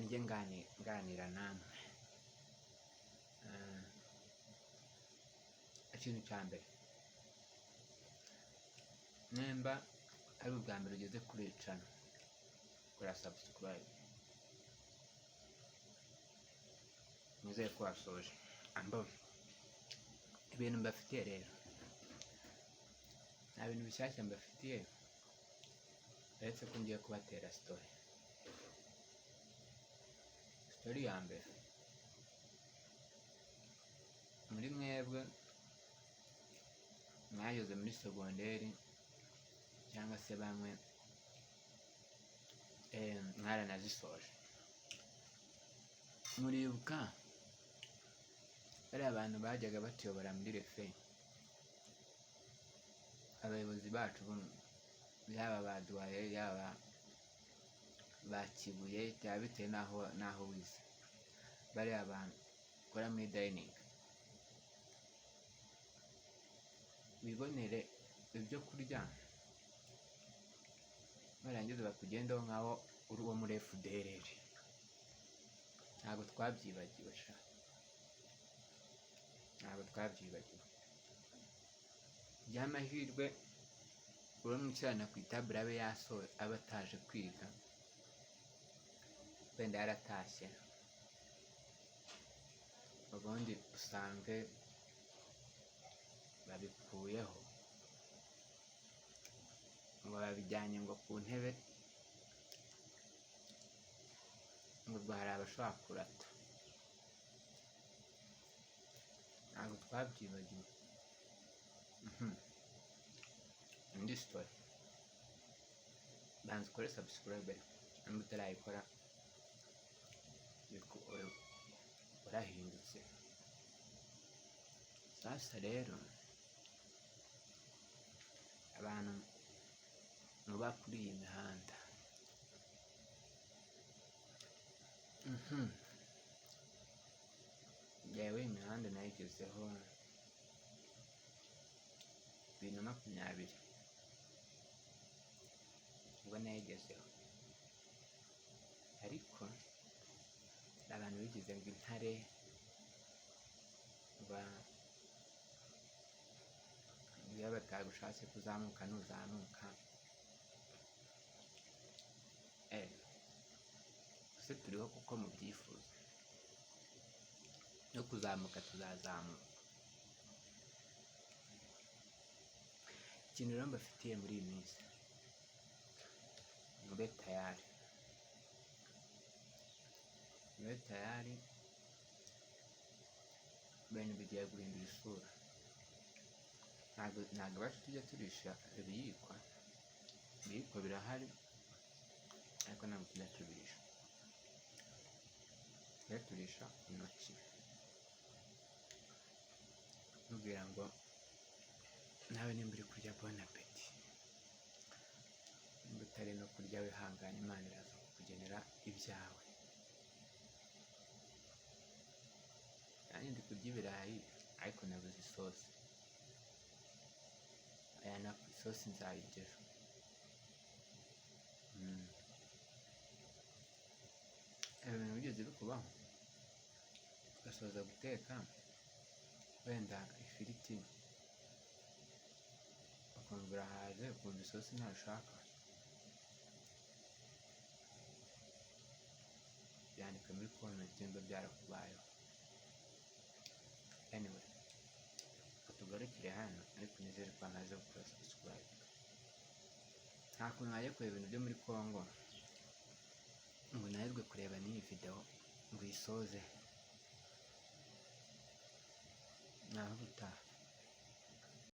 Kanjye nganira namwe. Ikintu cya mbere, nimba ari ubwa mbere ugeze kuri iyi channel, kora subscribe. Nizere ko wasoje. Ambo ibintu mbafitiye rero, nta bintu bishyashya mbafitiye uretse ko ngiye kubatera story. Story ya mbere, muri mwebwe mwageze muri segonderi cyangwa se bamwe mwaranazisoje, muribuka bariya abantu bajyaga batuyobora muri refe, abayobozi bacu, yaba ba doyen, yaba ba Kibuye, byaba bitewe n'aho wize, bariya bantu bakora muri dining, wibonere ibyo kurya, barangiza bakugendaho nkaho uri uwo muri FDLR. Ntabwo twabyibagiwe sha, ntabwo twabyibagiwe. By'amahirwe uwo mwicarana ku itabure abe yasoje, abe ataje kwiga, wenda yaratashye, ubundi usange babikuyeho ngo babijyanye ngo ku ntebe, ngo ubwo hari abashobora kurata. Ntabwo twabyibagiwe. Indi story, banza ukore subscribe nimba utarayikora, warahindutse. Sasa rero abantu muba kuri iyi mihanda, njyewe imihanda nayigezeho 2020 ubwo nayigezeho, ariko hari abantu bigize ngo intare, ba iyo batagushatse kuzamuka ntuzamuka. Ese turiho kuko mubyifuza, no kuzamuka tuzazamuka. Ikintu rero mbafitiye muri iyi minsi, mube tayari, mube tayari, ibintu bigiye guhindura isura. Ntabwo iwacu tujya turisha ibiyiko, ibiyiko birahari ariko ntabwo tujya tubirisha, tujya turisha intoki. Nkubwira ngo nawe nimba uri kurya, bon appétit, nimba utari no kurya wihangane, Imana iraza kukugenera ibyawe. Nanjye ndi kurya ibirayi ariko nabuze isosi, aya na isosi nzayirya ejo. Ibintu bigeze bikubaho ugasoza guteka wenda ifiriti, ukumva urahaze, ukumva isosi ntayo ushaka? Byandike muri comment nimba byarakubayeho. Anyway, reka tugarukire hano, ariko nizere ko wamaze gukora subscribe. Nta kuntu wajya kureba ibintu byo muri Congo ngo unanirwe kureba n'iyi video ngo uyisoze. Naho ubutaha.